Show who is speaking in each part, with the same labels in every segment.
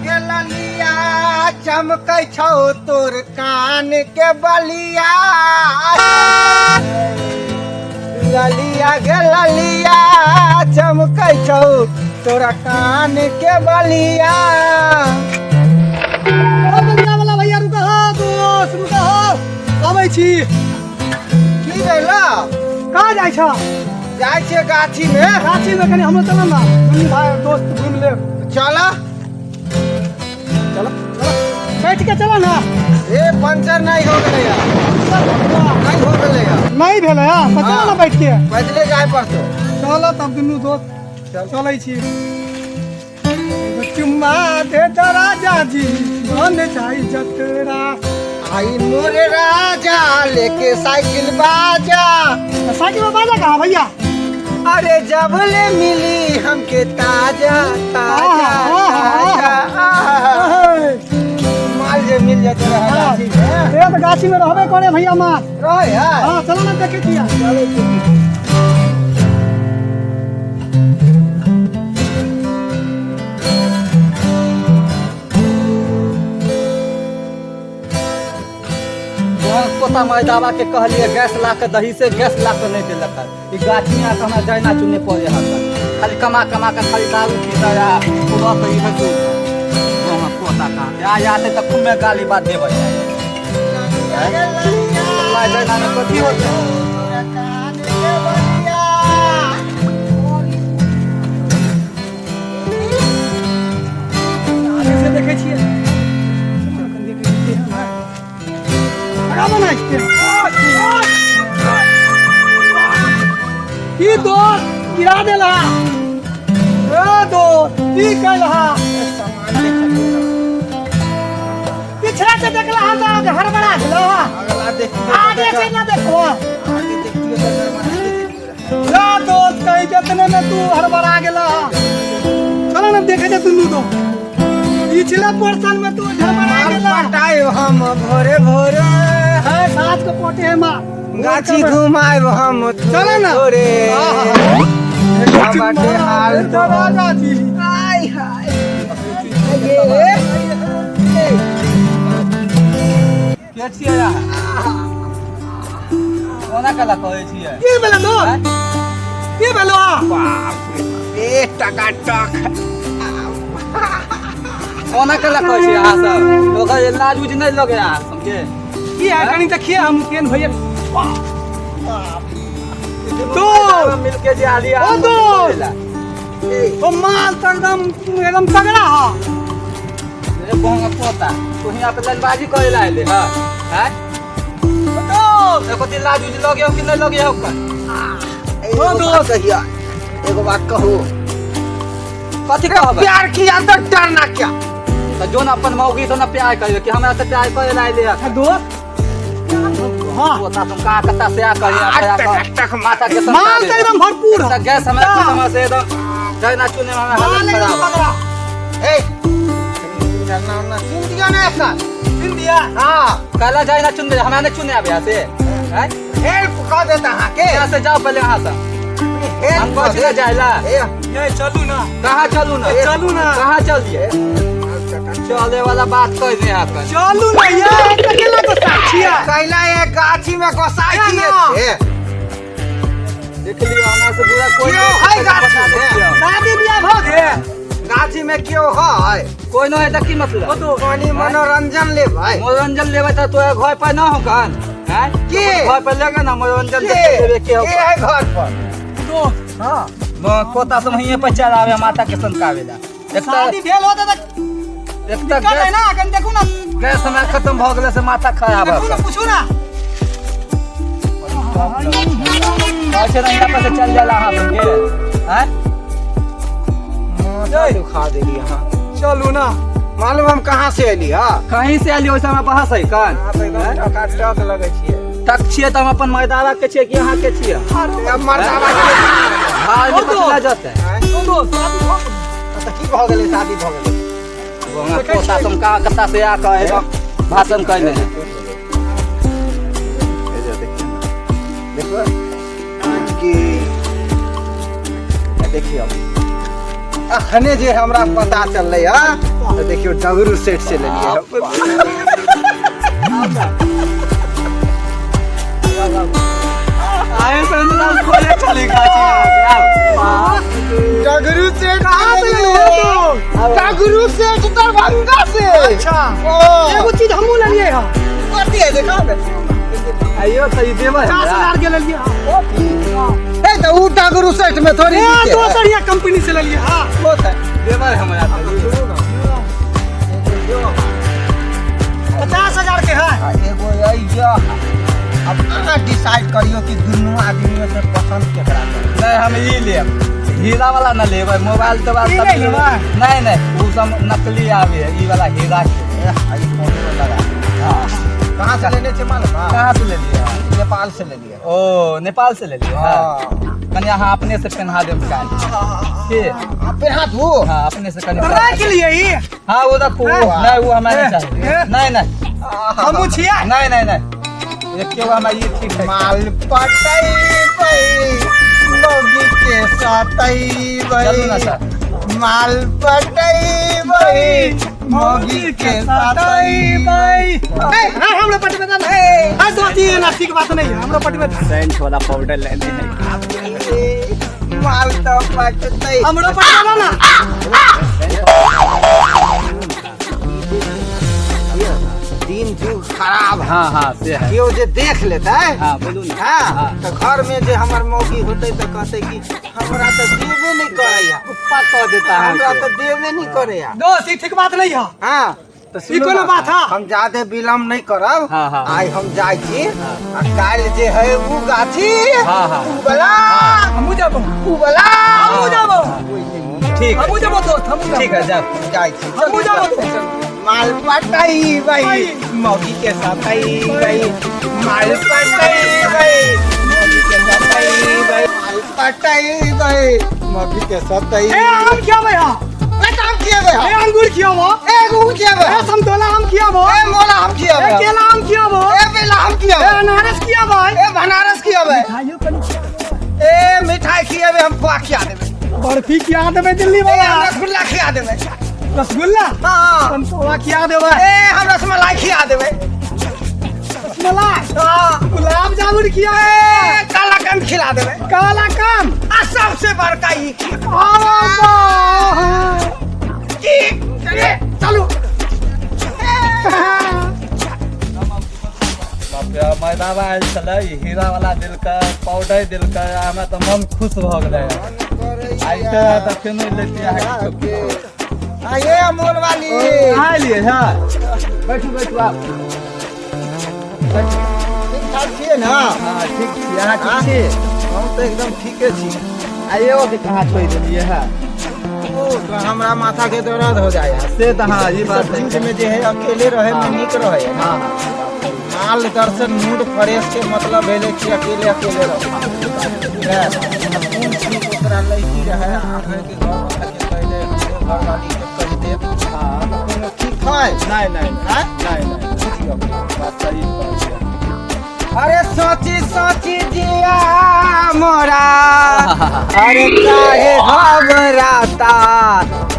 Speaker 1: गे ललिया चमकै छौ तोर कान के बलिया। ललिया गे ललिया चमकै छौ तोरा कान के बलिया।
Speaker 2: ओ बलिया वाला भैया रुका हो दोस्त, रुका हो, अबै छी।
Speaker 1: की भेल?
Speaker 2: कहाँ जाइ छ?
Speaker 1: जाइ छियै गाछी में।
Speaker 2: गाछी में कनि हमरो चल ना, दुनू भाई दोस्त घूम लेब।
Speaker 1: चल
Speaker 2: चल चल बैठ के चल ना।
Speaker 1: ए पंचर नहीं हो गेलै है। नहीं हो गेलै है।
Speaker 2: नहीं भेलै है तऽ चल ना बैठ के।
Speaker 1: पैदले जाय पड़तौ।
Speaker 2: चल तब दुनू दोस्त चलै छी। एगो चुम्मा दे दऽ राजा जी बन जाइ जतरा।
Speaker 1: आई मोरे राजा लेके साइकिल बाजा।
Speaker 2: तऽ साइकिल में बाजा कहाँ भैया?
Speaker 1: अरे जब ले मिली हमके ताजा ताजा ताजा। माल जे मिल जाते रहे गाछी में।
Speaker 2: ए तऽ गाछी में रहबे करे भैया माल।
Speaker 1: रहे है।
Speaker 2: हाँ चलो ना देखे छियै।
Speaker 1: चलै छी।
Speaker 3: पोता मैदावा के कहलिए गैस ला के दही से गैस ला के नहीं देलक है। ई गाछी में आके हमरा जाइना चुने पड़े हन। खाली कमा कमा के खाली दारू पीता या पूरा तो इहे चूर। वहाँ पोता कहाँ के आ जाते तऽ खूब में गाली बात देबै। माय जाइना में कथी होतै?
Speaker 2: आगे से देखै छियै। की दोस्त गिरा देला? ए दोस्त की कैलहा? पिछला से देखला हा तऽ हड़बड़ा गेलो हा।
Speaker 1: अगला देखिए।
Speaker 2: आगे से ना देखो।
Speaker 1: आगे देखिए तऽ गड़बड़ा गेलियै।
Speaker 2: जा दोस्त कहीं जितने में तू हड़बड़ा गेला हा। चलो ना देखे जे दुनू दो पिछला पोर्शन में तू हड़बड़ा
Speaker 1: माल
Speaker 2: गेला।
Speaker 1: पटायब हम भोरे भोरे।
Speaker 2: है साँझ के पोटे है माँ।
Speaker 1: गाछी घुमायब हम
Speaker 2: चलो ना।
Speaker 1: थोड़े।
Speaker 2: आहा।
Speaker 1: बाटे हाल
Speaker 2: तो राजा जी।
Speaker 1: हाय हाय। ये
Speaker 3: के छियै अहाँ? कोना कला कहै छियै?
Speaker 2: की भेलो दोस्त? की भेलो?
Speaker 1: बाप रे ए टका टक।
Speaker 3: कोना कला कहै छियै अहाँ सब? ओकर लाज उज नहि लगै अहाँ सबके?
Speaker 2: की है कनी देखिए हम केन भैया।
Speaker 3: दोस्त मिलके जे आली
Speaker 2: ओ दोस्त। ओ माल तऽ एकदम एकदम तगड़ा हा।
Speaker 3: रे बहंग पोता तू हियां पे लालबाजी करे ला आइले हां? हैं
Speaker 2: दोस्त
Speaker 3: एको दिन लाज उज लगे हो कि नहीं लगे हो ओकर?
Speaker 1: एगो बात कहिया, एगो बात कहू।
Speaker 3: कथी कहबै?
Speaker 1: प्यार किया तो डरना क्या?
Speaker 3: तऽ जोन अपन मौगी से ना प्यार करियो कि हमरा से प्यार करे ला आइले हँ?
Speaker 2: दोस्त हाँ
Speaker 3: पोता तुम का कत्ता से आ करिया
Speaker 1: टक टक
Speaker 3: माथा के
Speaker 2: माल तऽ एकदम भरपूर हा।
Speaker 3: गैस हमरा खत्म से एकदम जाइना चुने में हमरा
Speaker 2: माल
Speaker 3: हालत
Speaker 2: एकदम
Speaker 3: खराब।
Speaker 2: तगड़ा।
Speaker 1: ए डरना उरना सुन दियो ना एखन।
Speaker 2: सुन दिया।
Speaker 1: हाँ
Speaker 3: काला जाइना चुन दे हमरा नहीं चुने आबे यहाँ से हैं?
Speaker 1: हेल्प कऽ देत अहाँके।
Speaker 3: यहाँ से जाओ पहले यहाँ से।
Speaker 1: हेल्प
Speaker 3: हम
Speaker 1: कऽ
Speaker 3: कथी
Speaker 1: देत।
Speaker 3: जाइला?
Speaker 1: ए
Speaker 2: ये चलू ना।
Speaker 3: कहाँ चलू ना?
Speaker 2: चलू ना।
Speaker 3: कहाँ चलिए? चले वाला बात कह दे यहाँ पर।
Speaker 2: चलू ना ये अकेला गुस्सा छिया।
Speaker 1: कैला ये गाछी में गोसाई
Speaker 2: ए
Speaker 1: छियै।
Speaker 2: ना।
Speaker 1: ए,
Speaker 3: देख लियो हमरा से बुरा कोई
Speaker 1: क्यों
Speaker 3: नहीं
Speaker 1: है गाछी
Speaker 3: बता
Speaker 1: में?
Speaker 3: देखियो।
Speaker 2: शादी बियाह भऽ गेल?
Speaker 1: गाछी में क्यों है?
Speaker 3: कोई नहीं है तऽ की मतलब?
Speaker 2: ओ दोस्त
Speaker 1: कनी मनोरंजन लेबै।
Speaker 3: मनोरंजन लेबै तऽ तोरा घर पर न हो कन? हैं?
Speaker 1: के?
Speaker 3: घर पर लेगे ना मनोरंजन
Speaker 1: के
Speaker 3: देखे लेबे के हो?
Speaker 1: के है घर पर?
Speaker 2: दोस्त
Speaker 1: हाँ
Speaker 3: पोता सब हिये पर चल आवे माता के सनकावे ला। एक
Speaker 2: शादी
Speaker 3: तऽ
Speaker 2: भेल होतै तऽ
Speaker 3: एक तऽ
Speaker 2: दिक्कत है
Speaker 3: गैस
Speaker 2: ना कनी देखू ना।
Speaker 3: गैस हमरा खत्म भऽ गेलै से माथा खराब
Speaker 2: देखू ना
Speaker 3: है।
Speaker 2: पूछू ना।
Speaker 3: कहै छै ने हियाँ पर से चल जाला अहाँ सबके हैं?
Speaker 1: माथा दुखा देली अहाँ।
Speaker 2: चलू ना।
Speaker 1: मालूम हम कहाँ से एली हा?
Speaker 3: कहीं से आलियो वैसे हमरा बहस है कन?
Speaker 1: अहाँ तऽ एकदम टका टक लगै छियै।
Speaker 3: टक छियै तऽ हम अपन मर्दावा के छियै कि अहाँ के छियै?
Speaker 1: अब मर्दावा के
Speaker 3: भाई में
Speaker 2: ओ दोस्त।
Speaker 3: कथी ला जतै?
Speaker 2: ओ दोस्त शादी भऽ गेल?
Speaker 1: तऽ की भऽ गेलै? शादी भऽ गेलै।
Speaker 3: वहाँ पोता तुम कहाँ कत्ता से आ कहे भाषण कहने है।
Speaker 1: देखो कि देखियो। अखने जे हमरा पता चललै हँ तऽ देखियौ डगरू सेठ से लेलियै
Speaker 3: आए से हमरा खोले चली गाछी आब।
Speaker 1: डगरू सेठ
Speaker 2: कहाँ से लेलियै तो?
Speaker 1: डगरू सेठ दरभंगा से।
Speaker 2: अच्छा।
Speaker 1: ओ
Speaker 2: एगो चीज हमहूँ लेलियै हँ।
Speaker 1: कथी है देखा ने।
Speaker 3: आइयो तऽ ई देबै
Speaker 2: पचास
Speaker 3: हमरा।
Speaker 2: हजार के लेलियै हँ।
Speaker 1: ए तऽ उ डगरू सेठ में थोड़ी
Speaker 2: ए,
Speaker 1: बिके है।
Speaker 2: दोसर यहाँ कंपनी से लेलियै हँ।
Speaker 1: बहुत है।
Speaker 3: देबै हमरा तऽ ई।
Speaker 1: सुनू ना। एगो यो
Speaker 2: 50,000 के है।
Speaker 1: आ एगो अइयो। अब अहाँ डिसाइड करियौ कि दुनू आदमी में से पसंद केकरा करू।
Speaker 3: नहीं हम ई लेब, हीरा वाला न लेबै, मोबाइल तोबाइल
Speaker 2: ई
Speaker 3: सब
Speaker 2: नहि लेबै?
Speaker 3: नहीं नहीं, उ सब नकली आवे है, ई वाला हीरा के।
Speaker 1: ए, आ ई फोन में लगा।
Speaker 3: हाँ।
Speaker 1: कहाँ से लेने छै मालूम है?
Speaker 3: कहाँ से लेलियै?
Speaker 1: नेपाल से लेलियै।
Speaker 3: ओ नेपाल से लेलियै?
Speaker 1: हाँ।
Speaker 3: कनि अहाँ अपने से पेन्हा देब काल्हि के।
Speaker 1: आ पेन्हा दू।
Speaker 3: हाँ अपने से कनि
Speaker 2: राखि लियै ई।
Speaker 3: हाँ वो रखू। नहीं वो हमरा नहीं चाहिए।
Speaker 2: ए।
Speaker 3: नहीं नहीं,
Speaker 2: हमहूँ छियै।
Speaker 3: नहीं नहीं नहीं, एक के हमरा ई ठीक है।
Speaker 1: माल पटैबै मौगी के सतैबै।
Speaker 3: चलू ना सर।
Speaker 1: माल पटैबै मौगी के सतैबै।
Speaker 2: ए, हाँ, हमरा पट्टी में दाना। आज दोस्ती है ना, ठीक बात नहीं है, हमरा पट्टी में।
Speaker 3: सेंट वाला पाउडर लेने है।
Speaker 1: माल तो पटतै।
Speaker 2: हमरो पट्टी में दाना।
Speaker 1: दिन जुग खराब है।
Speaker 3: हाँ हाँ से है।
Speaker 1: केओ जे देख लेतै,
Speaker 3: हाँ बोलू ना।
Speaker 1: हाँ,
Speaker 3: हाँ।
Speaker 1: तऽ घर में जे हमर मौगी होतै तऽ कहतै कि हमरा तऽ देबे नहीं करैया,
Speaker 3: कुप्पा कह देता है।
Speaker 1: हमरा तऽ देबे नहीं करैया।
Speaker 2: दोस्त ई ठीक बात नहीं है।
Speaker 1: हाँ
Speaker 3: तो
Speaker 2: ई
Speaker 3: सुनू
Speaker 2: कोनो
Speaker 3: ना।
Speaker 2: बात है?
Speaker 1: हम ज्यादे विलम्ब नहीं करब।
Speaker 3: हाँ, हाँ।
Speaker 1: आइ हम जाइ छी आ काल्हि जे है उ गाछी,
Speaker 3: हाँ, हाँ।
Speaker 1: उ बला,
Speaker 2: हमहूँ जेबो,
Speaker 1: उ बला,
Speaker 2: हमहूँ जेबो,
Speaker 3: ठीक है।
Speaker 2: हमहूँ जेबो दोस्त, हमहूँ जेबो।
Speaker 3: ठीक है जाओ।
Speaker 1: जाइ छी।
Speaker 2: हमहूँ जेबो दोस्त।
Speaker 1: माल पटैबै मौगी के सतैबै। माल पटैबै मौगी के सतैबै। माल पटैबै मौगी के
Speaker 2: ए
Speaker 1: सतैबै।
Speaker 2: आम खियाबै हँ।
Speaker 1: ए, तऽ हम खियेबै
Speaker 2: ए
Speaker 1: हँ।
Speaker 2: अंगूर खियाबो।
Speaker 1: ए अंगूर खियेबै
Speaker 2: ए
Speaker 1: हँ।
Speaker 2: समतोला आम खियाबो।
Speaker 1: ए मोला हम
Speaker 2: ए
Speaker 1: खियेबै हँ।
Speaker 2: केला आम खियाबो।
Speaker 1: ए बेला हम
Speaker 2: ए
Speaker 1: खियेबै।
Speaker 2: अनारस खियाबै।
Speaker 1: ए बनारस खियेबै।
Speaker 2: मिठाइयो कनि खियाबै।
Speaker 1: ए मिठाई खियेबै हम, खोआ खिया देबै।
Speaker 2: बर्फी खिया देबै दिल्ली
Speaker 1: ए
Speaker 2: वाला।
Speaker 1: हम रसगुल्ला खिया देबै।
Speaker 2: रसगुल्ला?
Speaker 1: हाँ।
Speaker 2: समतोला खिया देबै।
Speaker 1: ए हम रसमलाई खिया देबै।
Speaker 2: रसमलाई?
Speaker 1: हाँ।
Speaker 2: गुलाब जामुन खिया।
Speaker 1: ए कलाकंद खिला देबै।
Speaker 2: कालाकंद?
Speaker 1: आ सबसे बड़का ई खिया।
Speaker 2: अरे बाह।
Speaker 1: की?
Speaker 2: ए, चलू।
Speaker 3: मैदावा आयल छलै, ई हीरा वाला देलकै, पाउडर देलकै, आ हमरा तऽ मन खुश भऽ गेलै। आइ तऽ फेनो लेतियै अहाँके।
Speaker 1: आइए अमोल वाली।
Speaker 3: अहाँ एलियै हँ? बैठू बैठू आब।
Speaker 1: ठीक ठाक छियै ना?
Speaker 3: हाँ ठीक छी, अहाँ ठीक छी?
Speaker 1: हम तऽ एकदम ठीके छी।
Speaker 3: आ एगो के कहाँ छोड़ि देलियै हँ?
Speaker 1: ओ तो हमरा माथा के दर्द हो जाए है।
Speaker 3: से तऽ हाँ ई बात
Speaker 1: सब चीज में जे है अकेले रहे में नीक रहे है।
Speaker 3: हाँ हाँ।
Speaker 1: माल दर्शन मूड फ्रेश के मतलब भेलै कि अकेले अकेले रहो। कोन ठीक ओकरा लड़की रहे, अहाँके घर वाला के कहि दे, हमरे घरवाली के कहि देब।
Speaker 3: हाँ।
Speaker 1: कोनो ठीक है?
Speaker 3: नहीं नहीं।
Speaker 1: आँय?
Speaker 3: नहीं नहीं,
Speaker 1: बुझियौ।
Speaker 3: बात सही कहलियै।
Speaker 1: अरे सोची सोची जिया मोरा, अरे काहे घबराता,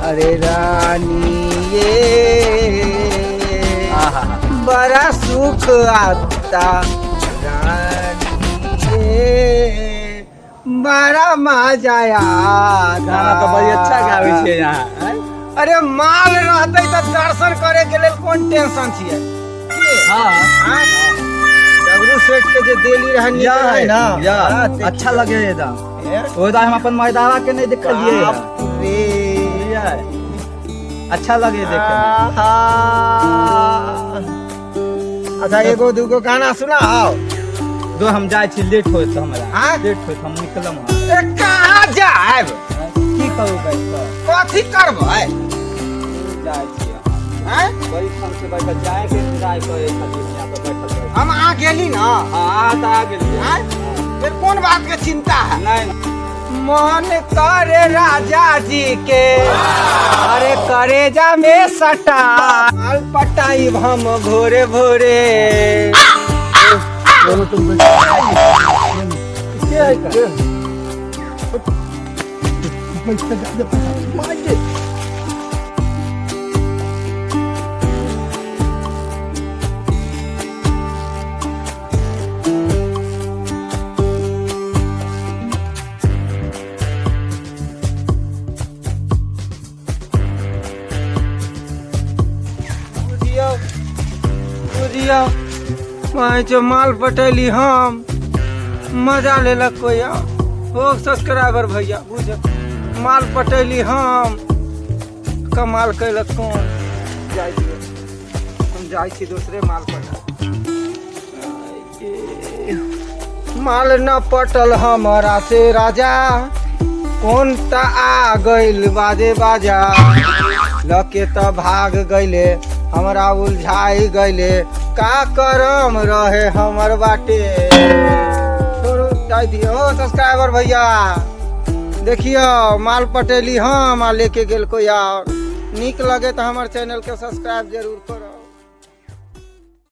Speaker 1: अरे रानी ये
Speaker 3: आहा।
Speaker 1: बड़ा सुख आता, रानी ये बड़ा मजा आता।
Speaker 3: गाना तऽ बड़ी अच्छा गाबै छियै अहाँ। आँय?
Speaker 1: अरे माल रहतै तऽ दर्शन करे के लेल कोन टेंशन छियै की?
Speaker 3: हाँ।
Speaker 1: आँय? डगरू सेठ के जे देली रहे नीक
Speaker 3: या
Speaker 1: रहे ना?
Speaker 3: या
Speaker 1: हाँ,
Speaker 3: अच्छा लगे एकदम।
Speaker 1: ए,
Speaker 3: ओहि दा हम अपन मैदावा के नहीं देखलियै।
Speaker 1: बाप रे।
Speaker 3: बुझलियै? अच्छा लगे देखे में।
Speaker 1: आहा। अच्छा एगो दूगो गाना सुनाओ।
Speaker 3: दो हम जाइ छी, लेट होइत हमरा।
Speaker 1: आँय?
Speaker 3: लेट होइत, हम निकलम हँ।
Speaker 1: ए, कहाँ जायब?
Speaker 3: की करू बैठ कऽ?
Speaker 1: कथी करबै?
Speaker 3: जाइ छी अहाँ।
Speaker 1: आँय?
Speaker 3: बड़ी ठाम से बैठल जाय के इंतजार करै छलियै यहाँ पर बैठल बैठल।
Speaker 1: हम अहाँ गेली ना?
Speaker 3: हाँ अहाँ तऽ आ गेलियै।
Speaker 1: आँय? फिर कोन बात के चिंता है?
Speaker 3: नहीं।
Speaker 1: मन करे राजा जी के, अरे करेजा में सटा माल पटाई हम भोरे भोरे।
Speaker 3: के है का?
Speaker 2: बैठ के जा दे माय गे।
Speaker 1: बुझियौ बुझियौ, वहाँ जो माल पटैली हम, मजा लेलक कोई और। हो सब्सक्राइबर भैया, बुझ, माल पटैली हम, कमाल कैलक कौन। जाइ दियौ, हम जाइ छी दोसरे माल पटा। माल न पटल हमरा से राजा, कौन त आ गइल बाजे बाजा, लके त भाग गइले, हमरा उलझाई गइले, का करम रहे हमर बाटे। छोड़ू, जाय दियौ। सब्सक्राइबर भैया, देखियौ, माल पटेली हम आ लेके गेल कोई और। नीक लगे तऽ हमर चैनल के सब्सक्राइब जरूर करब।